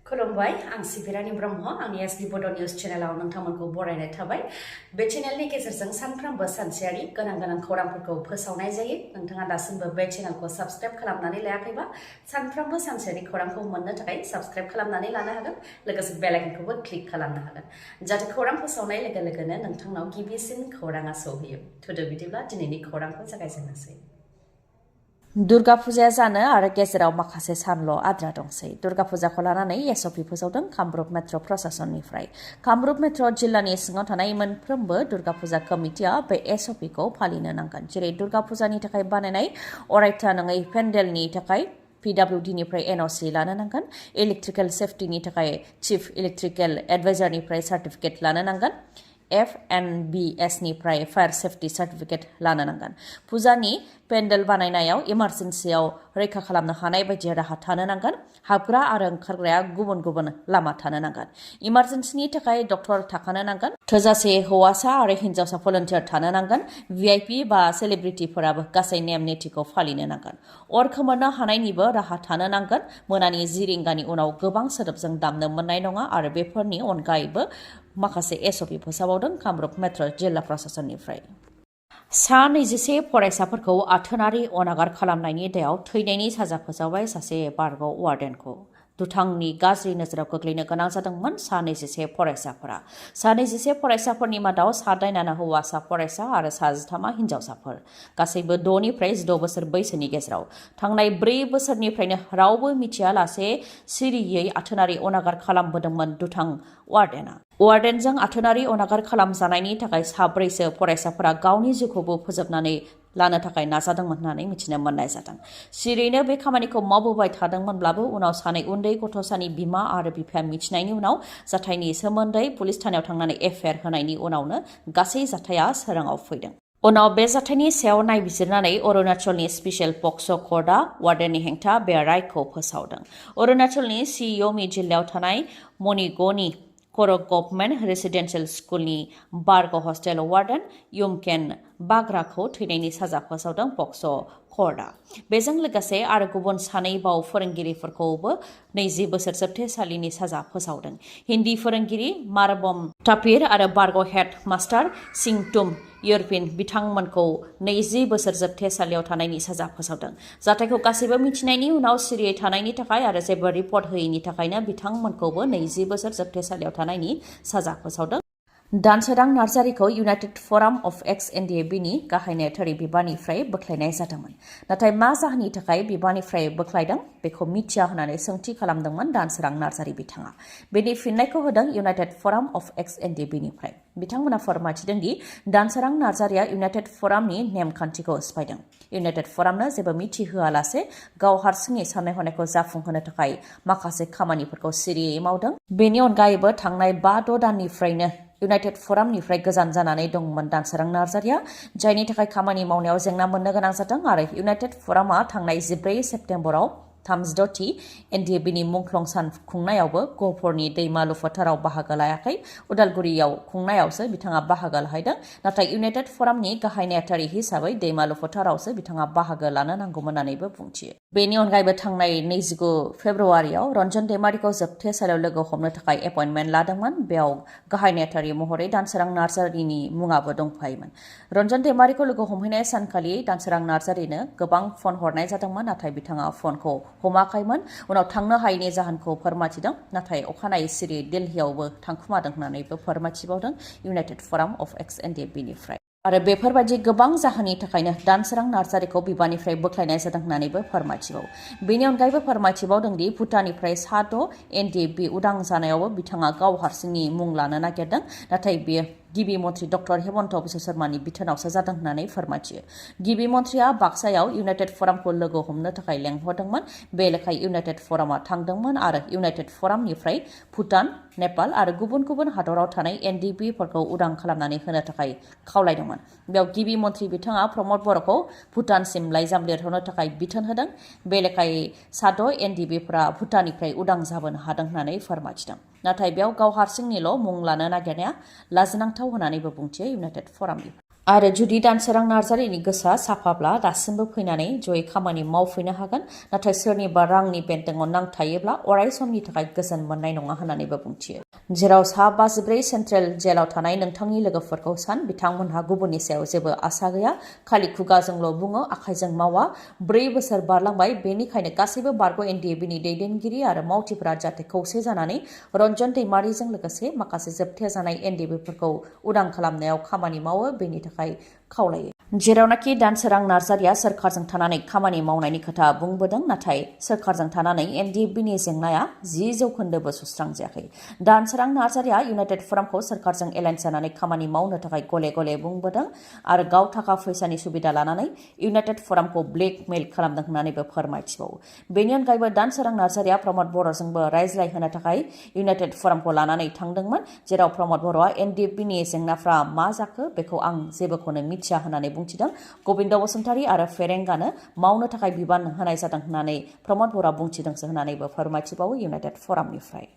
खुलुमबाय आं सिबि रानि ब्रह्म आंनि एसबि बड' निउज चेनेलाव नोंथांमोनखौ बरायनाय थाबाय बे चेनेलनि गेजेरजों सानफ्रोमबो सानसेयारि गोनां खौरांफोरखौ फोसावनाय जायो नोंथाङा दासिमबो बे चेनेलखौ साबस्क्राइब खालामनानै लायाखैबा सानफ्रोमबो सानसेयारि खौरांखौ मोननो थाखाय साबस्क्राइब खालामनानै लानो हागोन लोगोसे बेल आइकनखौबो क्लिक खालामनो हागोन जाहाथे खौरां फोसावनाय लोगो लोगोनो नोंथांनाव गिबिसिन खौराङा सौहैयो थुदो बिदिब्ला दिनैनि खौरांखौ जागायजेननोसै दुर्गा फुजाया जानो आरो गेजेराव माखासे सानल' आद्रा दंसै दुर्गा फुजाखौ लानानै एसअपि फोसावदों कामरुप मेट्र' प्रशासननिफ्राय कामरुप मेट्र' जिल्लानि सिङाव थानाय मोनफ्रोमबो दुर्गा फुजा कमिटिया बे एसअपिखौ फालिनो नांगोन जेरै दुर्गा फुजानि थाखाय बानायनाय अरायथा नङै पेन्डेलनि थाखाय PWD निफ्राय NOC लानो नांगोन इलेक्ट्रिकेल सेफ्टिनि थाखाय चिफ इलेक्ट्रिकेल एडभाइजारनिफ्राय सार्टिफिकेट लानो नांगोन FNBS निफ्राय फायर सेफ्टि सार्टिफिकेट लानो नांगोन फुजानि पेन्डेल बानायनायाव इमारजेन्सियाव रैखा खालामनो हानाय बायदि राहा थानो नांगोन हाबग्रा आरो ओंखारग्राया गुबुन गुबुन लामा थानो नांगोन इमारजेन्सिनि थाखाय डक्टर थाखानो नांगोन थोजासे हौवासा आरो हिन्जावसा भलन्टियार थानो नांगोन VIP बा सेलिब्रिटिफोराबो गासै नेम निथिखौ फालिनो नांगोन अर खोमोरनो हानायनिबो राहा थानो नांगोन मोनानि 10 रिंगानि उनाव गोबां सोदोबजों दामनो मोननाय नङा आरो बेफोरनि अनगायैबो माखासे एसअपि फोसावदों कामरुप मेट्र' जिल्ला प्रशासननिफ्राय सा 21 फरायसाफोरखौ आथोनारि अनागार खालामनायनि दायाव थैनायनि साजा फोसावबाय सासे बारग' वार्डेनखौ दुथांनि गाज्रि नोजोराव गोग्लैनो गोनां जादोंमोन सा 21 फरायसाफोरा सा 21 फरायसाफोरनि मादाव सा 8 हौवासा फरायसा आरो सा 13 हिन्जावसाफोर गासैबो 6 निफ्राय 16 बोसोर बैसोनि गेजेराव थांनाय 4 बोसोरनिफ्रायनो रावबो मिथियालासे सिरियै आथोनारि अनागार खालामबोदोंमोन दुथां वार्डेना वार्डेनजों आथोनारि अनागार खालामजानायनि थाखाय साब्रैसो फरायसाफोरा गावनि जिउखौबो फोजोबनानै लानो थाखाय नाजादोंमोन होननानै मिथिनो मोननाय जादों सिरियैनो बे खामानिखौ मावबोबाय थादोंमोनब्लाबो उनाव सानै उन्दै गथ'सानि बिमा आरो बिफाया मिथिनायनि उनाव जाथायनि सोमोन्दै पुलिस थानायाव थांनानै एफआइआर होनायनि उनावनो गासै जाथाया सोराङाव फैदों उनाव बे जाथायनि सायाव नायबिजिरनानै अरुणाचलनि स्पेशल पक्स' कर्टआ वार्डेननि हेंथा बे रायखौ फोसावदों अरुणाचलनि सियोमी जिल्लायाव थानाय मणिगनि कर' गभर्नमेन्ट रेसिडेन्सियेल स्कुलनि बारग' हस्टेल वार्डेन युमकेन बाग्राखौ थैनायनि साजा फोसावदों पक्स' कर्टआ बेजों लोगोसे आरो गुबुन सानै बाव फोरोंगिरिफोरखौबो 20 बोसोर जोबथेसालिनि साजा फोसावदों हिन्दी फोरोंगिरि मारबम तापिर आरो बारग' हेड मास्टार सिंटुम इउरपिन बिथांमोनखौ 20 बोसोर जोबथेसालियाव थानायनि साजा फोसावदों जाथायखौ गासैबो मिथिनायनि उनाव सिरियै थानायनि थाखाय आरो जेबो रिपर्ट होयैनि थाखायनो बिथांमोनखौबो 20 बोसोर जोबथेसालियाव थानायनि साजा फोसावदों दानसोरां नार्जारिखौ इउनाइटेड फराम अफ एक्स NDFBनि गाहाय नेहाथारि बिबाननिफ्राय बोख्लायनाय जादोंमोन नाथाय मा जाहोननि थाखाय बिबाननिफ्राय बोख्लायदों बेखौ मिथिया होननानै सोंथि खालामदोंमोन दानसोरां नार्जारि बिथाङा बेनि फिननायखौ होदों इउनाइटेड फराम अफ एक्स NDFBनिफ्राय बिथांमोना फोरमायथिदों दि दानसोरां नार्जारिया इउनाइटेड फरामनि नेमखान्थिखौ सिफायदों इउनाइटेड फरामनो जेबो मिथिहोआलासे गाव हारसिङै साननाय हनायखौ जाफुंहोनो थाखाय माखासे खामानिफोरखौ सिरियै मावदों बेनि अनगायैबो थांनाय 5-6 दाननिफ्रायनो इउनाइटेड फरामनिफ्राय गोजान जानानै दंमोन दानसोरां नार्जारिया जायनि थाखाय खामानि मावनायाव जेंना मोननो गोनां जादों आरो इउनाइटेड फरामा थांनाय 14 सेप्तेम्बराव 36थि NDFBनि मुंख्लं सान खुंनायावबो गहपुरनि दैमालु फोथाराव बाहागो लायाखै उदालगुरियाव खुंनायावसो बिथाङा बाहागो लाहैदों नाथाय इउनाइटेड फरामनि गाहाय नेहाथारि हिसाबै दैमालु फोथारावसो बिथाङा बाहागो लानो नांगौमोन होननानैबो बुंथियो बेनि अनगायैबो थांनाय 29 फेब्रुवारियाव रन्जन दैमारिखौ जोबथेसालियाव लोगो हमनो थाखाय एपइन्टमेन्ट लादोंमोन बेयाव गाहाय नेहाथारि महरै दानसोरां नार्जारिनि मुङाबो दंफायोमोन रन्जन दैमारिखौ लोगो हमहैनाय सानखालि दानसोरां नार्जारिनो गोबां फन हरनाय जादोंमोन नाथाय बिथाङा फनखौ हमाखैमोन उनाव थांनो हायैनि जाहोनखौ फोरमायथिदों नाथाय अखानायै सिरि दिल्लीयावबो थांखुमादों होननानैबो फोरमायथिबावदों इउनाइटेड फराम अफ एक्स NDFBनिफ्राय आरो बेफोरबायदि गोबां जाहोननि थाखायनो दानसोरां नार्जारिखौ बिबाननिफ्राय बोख्लायनाय जादों होननानैबो फोरमायथिबाव बेनि अनगायैबो फोरमायथिबावदों दि भुटाननिफ्राय 6 NDFB उदां जानायावबो बिथाङा गाव हारसिंनि मुं लानो नागिरदों नाथाय बेयो गिबि मन्त्रि डक्टर हेमन्त बिश्व शर्मानि बिथोनावसो जादों होननानै फोरमायथियो गिबि मन्त्रिया बाक्सायाव इउनाइटेड फरामखौ लोगो हमनो थाखाय लेंहरदोंमोन बे लेखायै इउनाइटेड फरामा थांदोंमोन आरो इउनाइटेड फरामनिफ्राय भुटान नेपाल आरो गुबुन गुबुन हादराव थानाय NDFBफोरखौ उदां खालामनानै होनो थाखाय खावलायदोंमोन बेयाव गिबि मन्त्रि बिथाङा प्रमद बर'खौ भुटानसिम लाइजाम लिरहरनो थाखाय बिथोन होदों बे लेखायै 7 NDFBफोरा भुटाननिफ्राय उदां जाबोनो हादों होननानै फोरमायथिदों नाथाय बेयाव गाव हारसिंनिल' मुं लानो नागिरनाया लाजिनांथाव होननानैबो बुंथियो इउनाइटेड फरामनिफ्राय आरो जुदि दानसोरां नार्जारिनि गोसोआ साफाब्ला दासिमबो फैनानै जयै खामानि मावफैनो हागोन नाथाय सोरनिबा रांनि बेन्दोङाव नांथायोब्ला अराय समनि थाखाय गोजोन मोननाय नङा होननानैबो बुंथियो जेराव सा 54 सेन्ट्रेल जेलाव थानाय नोंथांनि लोगोफोरखौ सान बिथांमोनहा गुबुननि सायाव जेबो आसा गैया खालि खुगाजोंल' बुङो आखाइजों मावा 4 बोसोर बारलांबाय बेनिखायनो गासैबो बारग' NDFBनि दैदेनगिरि आरो मावथिफोरा जाहाथे खौसे जानानै रन्जन दैमारिजों लोगोसे माखासे जोबथेजानाय NDFBफोरखौ उदां खालामनायाव खामानि मावो बेनि थाखाय खावलायो जेरावनाखि दानसोरां नार्जारिया सोरखारजों थानानै खामानि मावनायनि खोथा बुंबोदों नाथाय सोरखारजों थानानै NDFBनि जेंनाया 10% सुस्रांजायाखै दानसोरां नार्जारिया इउनाइटेड फरामखौ सोरखारजों एलायन्स जानानै खामानि मावनो थाखाय गले गले बुंबोदों आरो गाव थाखा फैसानि सुबिदा लानानै इउनाइटेड फरामखौ ब्लेकमेल खालामदों होननानैबो फोरमायथिबावो बेनि अनगायैबो दानसोरां नार्जारिया प्रमद बर'जोंबो रायज्लायहोनो थाखाय इउनाइटेड फरामखौ लानानै थांदोंमोन जेराव प्रमद बर'आ NDFBनि जेंनाफ्रा मा जाखो बेखौ आं जेबोखौनो मिथिया होननानै बुंथिदों गबिन्द बसुमतारी आरो फेरेंगानो मावनो थाखाय बिबान होनाय जादों होननानै प्रमद बर'आ बुंथिदोंसो होननानैबो फोरमायथिबावो इउनाइटेड फरामनिफ्राय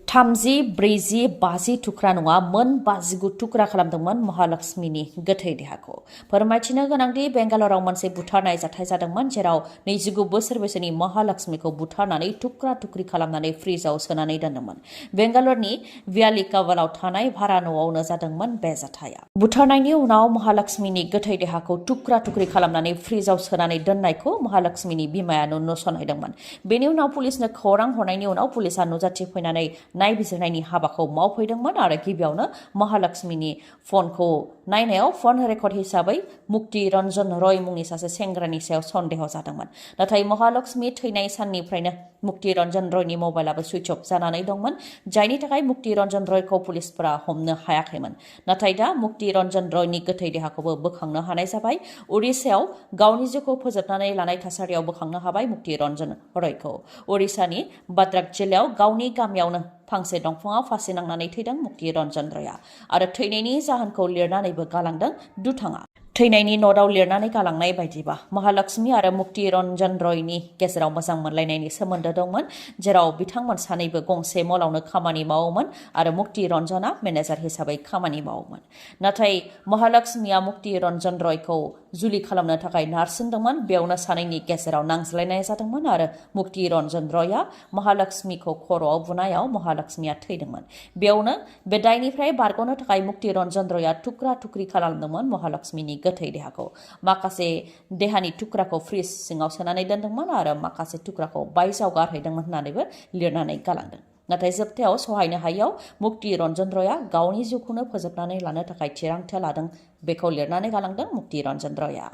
30, 40, 50 थुख्रा नङा मोन 59 थुख्रा खालामदोंमोन महालक्ष्मीनि गोथै देहाखौ फोरमायथिनो गोनांदि बेंगालराव मोनसे बुथारनाय जाथाय जादोंमोन जेराव 29 बोसोर बैसोनि महालक्ष्मीखौ बुथारनानै थुख्रा थुख्रि खालामनानै फ्रिजआव सोनानै दोनदोंमोन बेंगालरनि व्यालिकावालाव थानाय भारा न'आवनो जादोंमोन बे जाथाया बुथारनायनि उनाव महालक्ष्मीनि गोथै देहाखौ थुख्रा थुख्रि खालामनानै फ्रिजआव सोनानै दोननायखौ महालक्ष्मीनि बिमाया नुसनहैदोंमोन बेनि उनाव पुलिसनो खौरां हरनायनि उनाव पुलिसा नुजाथि फैनानै नायबिजिरनायनि हाबाखौ मावफैदोंमोन आरो गिबियावनो महालक्ष्मीनि फनखौ नायनायाव फन रेकर्ड हिसाबै मुक्ति रन्जन रय मुंनि सासे सेंग्रानि सायाव सन्देह जादोंमोन नाथाय महालक्ष्मी थैनाय साननिफ्रायनो मुक्ति रन्जन रयनि मबाइलाबो सुइच अफ जानानै दंमोन जायनि थाखाय मुक्ति रन्जन रयखौ पुलिसफोरा हमनो हायाखैमोन नाथाय दा मुक्ति रन्जन रयनि गोथै देहाखौबो बोखांनो हानाय जाबाय उड़िसायाव गावनि जिउखौ फोजोबनानै लानाय थासारियाव बोखांनो हाबाय मुक्ति रन्जन रयखौ उड़िसानि भद्राक जिल्लायाव गावनि गामियावनो फांसे दंफाङाव फासि नांनानै थैदों मुक्ति रन्जन रयआ आरो थैनायनि जाहोनखौ लिरनानैबो गालांदों दुथाङा थैनायनि नटआव लिरनानै गालांनाय बायदिबा महालक्ष्मी आरो मुक्ति रन्जन रयनि गेजेराव मोजां मोनलायनायनि सोमोन्दो दंमोन जेराव बिथांमोन सानैबो गंसे मलावनो खामानि मावोमोन आरो मुक्ति रन्जना मेनेजार हिसाबै खामानि मावोमोन नाथाय महालक्ष्मीया मुक्ति रन्जन रयखौ जुलि खालामनो थाखाय नारसिनदोंमोन बेयावनो सानैनि गेजेराव नांज्लायनाय जादोंमोन आरो मुक्ति रन्जन रयआ महालक्ष्मीखौ खर'आव बुनायाव महालक्ष्मीया थैदोंमोन बेयावनो बे दायनिफ्राय बारग'नो थाखाय मुक्ति रन्जन रयआ थुख्रा थुख्रि खालामदोंमोन महालक्ष्मीनि गोथै देहाखौ माखासे देहानि थुख्राखौ फ्रिज सिङाव सोनानै दोनदोंमोन आरो माखासे थुख्राखौ बायजोआव गारहैदोंमोन होननानैबो लिरनानै गालांदों नाथाय जोबथायाव सहायनो हायैयाव मुक्ति रन्जन रयआ गावनि जिउखौनो फोजोबनानै लानो थाखाय थिरांथा लादों बेखौ लिरनानै गालांदों मुक्ति रन्जन रयआ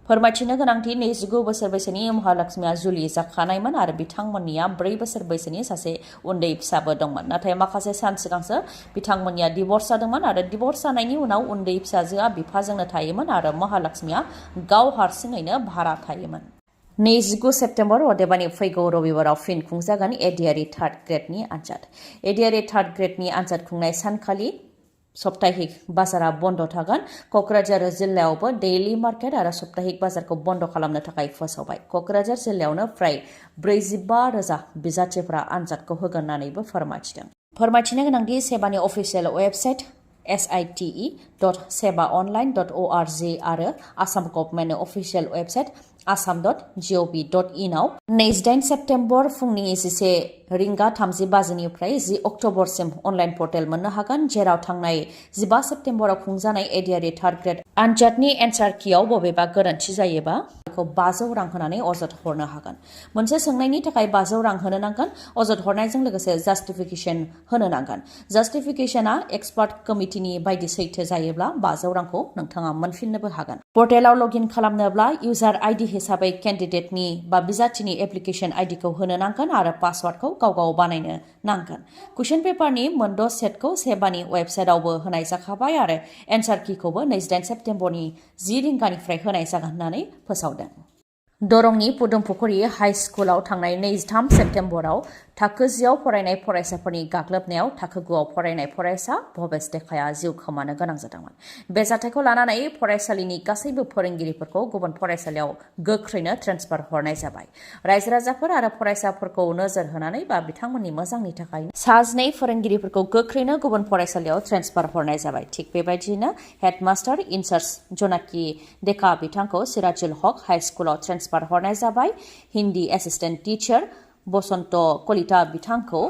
फोरमायथिनो गोनांथि 29 बोसोर बैसोनि महालक्ष्मीया जुलि जाखानायमोन आरो बिथांमोननिया 4 बोसोर बैसोनि सासे उन्दै फिसाबो दंमोन नाथाय माखासे सान सिगांसो बिथांमोननिया डिभर्स जादोंमन आरो डिभर्स जानायनि उनाव उन्दै फिसाजोआ बिफाजोंनो थायोमोन आरो महालक्ष्मीया गाव हारसिङैनो भारा थायोमोन 29 सेप्तेम्बर अदेबानि फैगौ रबिबाराव फिन खुंजागोन एडिआरि थार्ड ग्रेडनि आनजाद एडिआरि थार्ड ग्रेडनि आनजाद खुंनाय सानखालि सप्ताहिक बाजारा बन्द थागोन क'क्राझार जिल्लायावबो डेइलि मार्केट आरो सप्ताहिक बाजारखौ बन्द खालामनो थाखाय फोसावबाय क'क्राझार जिल्लायावनो फ्राय 45,000 बिजाथिफोरा आनजादखौ होगोन होननानैबो फोरमायथिदों फोरमायथिनो गोनांदि सेबानि अफिसियेल वेबसाइट site.sebaonline.org आरो आसाम गभर्नमेन्टनि अफिसियेल वेबसाइट assam.gov.in आव 28 सेप्तेम्बर फुंनि 11 रिंगा 30 बाजिनिफ्राय 10 अक्ट'बरसिम अनलाइन पर्टेल मोननो हागोन जेराव थांनाय 15 सेप्तेम्बराव खुंजानाय एडिआरि थार्ड ग्रेड आनजादनि एन्सार कियाव बबेबा गोरोन्थि जायोबा बेखौ 500 रां होनानै अजद हरनो हागोन मोनसे सोंनायनि थाखाय 500 रां होनो नांगोन अजद हरनायजों लोगोसे जास्टिफिकेशन होनो नांगोन जास्टिफिकेशनआ एक्सपार्ट कमिटिनि बायदि सैथो जायोब्ला 500 रांखौ नोंथाङा मोनफिननोबो हागोन पर्टेलाव लगइन खालामनोब्ला इउजार आईडी हिसाबै केन्डिडेटनि बा बिजाथिनि एप्लिकेशन आईडीखौ होनो नांगोन आरो पासवार्डखौ गाव बानायनो नांगोन कुइसन पेपारनि मोनद' सेटखौ सेबानि वेबसाइटआवबो होनाय जाखाबाय आरो एन्सार किखौबो 28 सेप्तेम्बरनि 10 रिंगानिफ्राय होनाय जागोन होननानै फोसावदों दरंनि पुदुमपुखुरि हाई स्कुलाव थांनाय 23 सेप्तेम्बराव थाखो 10आव फरायनाय फरायसाफोरनि गाग्लोबनायाव थाखो 9आव फरायनाय फरायसा भबेस देखाया जिउ खोमानो गोनां जादोंमोन। बे जाथायखौ लानानै फरायसालिनि गासैबो फोरोंगिरिफोरखौ गुबुन फरायसालियाव गोख्रैनो ट्रेन्सफार हरनाय जाबाय। रायजो राजाफोर आरो फरायसाफोरखौ नोजोर होनानै बा बिथांमोननि मोजांनि थाखाय 2 फोरोंगिरिफोरखौ गोख्रैनो गुबुन फरायसालियाव ट्रेन्सफार हरनाय जाबाय। थिग बेबायदिनो हेडमास्टार इनचार्ज जनाकी देका बिथांखौ सिराजुल हक हाई स्कुलाव ट्रेन्सफार हरनाय जाबाय। हिन्दी एसिस्टेन्ट टीचार बसन्त कलिता बिथांखौ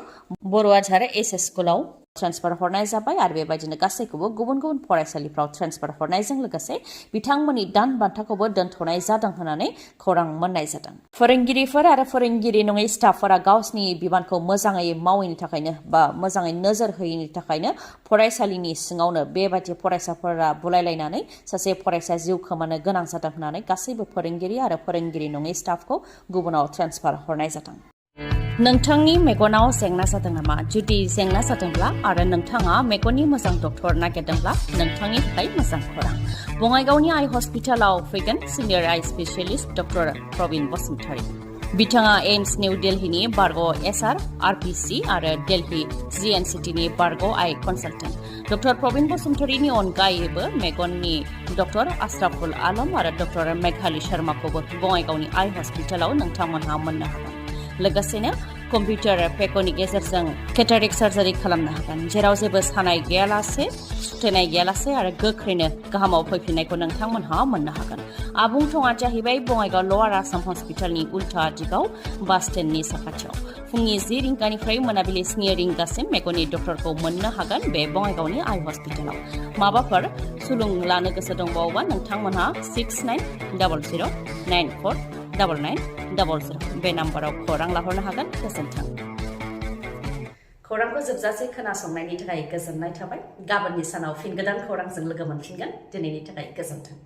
बर' आझार एस स्कुलाव ट्रेन्सफार हरनाय जाबाय आरो बेबायदिनो गासैखौबो गुबुन गुबुन फरायसालिफ्राव ट्रेन्सफार हरनायजों लोगोसे बिथांमोननि दान बान्थाखौबो दोनथ'नाय जादों होननानै खौरां मोननाय जादों। फोरोंगिरिफोर आरो फोरोंगिरि नङै स्टाफफोरा गावसिनि बिबानखौ मोजाङै मावैनि थाखायनो बा मोजाङै नोजोर होयैनि थाखायनो फरायसालिनि सिङावनो बेबायदि फरायसाफोरा बुलायलायनानै सासे फरायसा जिउ खोमानो गोनां जादों होननानै गासैबो फोरोंगिरि आरो फोरोंगिरि नङै स्टाफखौ गुबुनाव ट्रेन्सफार हरनाय जादों। नोंथांनि मेगनाव जेंना जादों नामा? जुदि जेंना जादोंब्ला आरो नोंथाङा मेगननि मोजां डक्टर नागिरदोंब्ला नोंथांनि थाखाय मोजां खौरां। बङाइगावनि आइ हस्पिटालाव फैगोन सिनियर आइ स्पेशलिस्ट डक्टर प्रबिन बसुमतारी। बिथाङा एम्स निउ दिल्लीनि बारग' एसआर आरपिसि आरो दिल्ली जिएनसिटिनि बारग' आइ कनसालटेन्ट। डक्टर प्रबिन बसुमतारीनि अनगायैबो मेगननि डक्टर आश्राफुल आलम आरो डक्टर मेघाली शर्माखौबो बङाइगावनि आइ हस्पिटालाव नोंथांमोनहा मोननो हागोन। लोगोसेनो कम्पिउटार पेकनि गेजेरजों केटारेक्ट सार्जारि खालामनो हागोन, जेराव जेबो सानाय गैयालासे सुथेनाय गैयालासे आरो गोख्रैनो गाहामाव फैफिननायखौ नोंथांमोनहा मोननो हागोन। आबुं थङा जाहैबाय बङाइगाव लवार आसाम हस्पिटालनि उल्था दिगाव बास स्टेन्डनि साखाथियाव। फुंनि 10 रिंगानिफ्राय मोनाबिलि 3 रिंगासिम मेगननि डक्टरखौ मोननो हागोन बे बङाइगावनि आइ हस्पिटालाव। माबाफोर सुलुं लानो गोसो दंबावोबा नोंथांमोनहा 6900949900 बे नाम्बाराव खौरां लाहरनो हागोन। गोजोन्थों। खौरांखौ जोबजासे खोनासंनायनि थाखाय गोजोननाय थाबाय। गाबोननि सानाव फिन गोदान खौरांजों लोगो मोनफिनगोन। दिनैनि थाखाय गोजोन्थों।